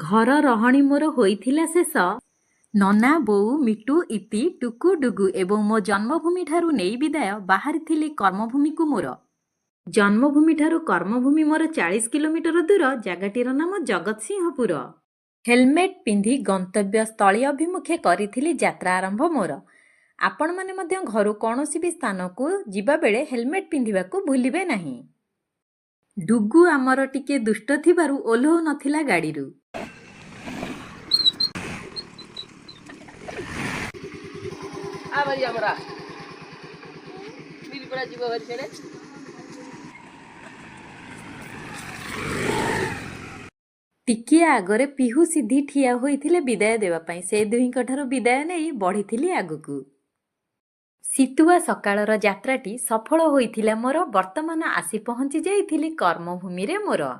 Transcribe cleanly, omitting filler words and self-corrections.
ଘର ରହଣି ମୋର ହୋଇଥିଲା ଶେଷ। ନନା, ବୋଉ, ମିଟୁ, ଇତି, ଟୁକୁ, ଡୁଗୁ ଏବଂ ମୋ ଜନ୍ମଭୂମିଠାରୁ ନେଇ ବିଦାୟ, ବାହାରିଥିଲି କର୍ମଭୂମିକୁ ମୋର। ଜନ୍ମଭୂମିଠାରୁ କର୍ମଭୂମି ମୋର 40 କିଲୋମିଟର ଦୂର। ଜାଗାଟିର ନାମ ଜଗତସିଂହପୁର। ହେଲମେଟ୍ ପିନ୍ଧି ଗନ୍ତବ୍ୟ ସ୍ଥଳୀ ଅଭିମୁଖେ କରିଥିଲି ଯାତ୍ରା ଆରମ୍ଭ ମୋର। ଆପଣମାନେ ମଧ୍ୟ ଘରୁ କୌଣସି ବି ସ୍ଥାନକୁ ଯିବାବେଳେ ହେଲମେଟ୍ ପିନ୍ଧିବାକୁ ଭୁଲିବେ ନାହିଁ। ଡୁଗୁ ଆମର ଟିକେ ଦୁଷ୍ଟ ଥିବାରୁ ଓହ୍ଲଉ ନଥିଲା ଗାଡ଼ିରୁ। ଆ ଭାଇ, ଆମର ବିରିପଡ଼ା ଯିବ ଭାରି ସିଆଡ଼େ। ଟିକିଏ ଆଗରେ ପିହୁ, ସିଦ୍ଧି ଠିଆ ହୋଇଥିଲେ ବିଦାୟ ଦେବା ପାଇଁ। ସେ ଦୁହିଁଙ୍କ ଠାରୁ ବିଦାୟ ନେଇ ବଢ଼ିଥିଲି ଆଗକୁ। ଶୀତୁଆ ସକାଳର ଯାତ୍ରାଟି ସଫଳ ହୋଇଥିଲା ମୋର। ବର୍ତ୍ତମାନ ଆସି ପହଞ୍ଚି ଯାଇଥିଲି କର୍ମଭୂମିରେ ମୋର।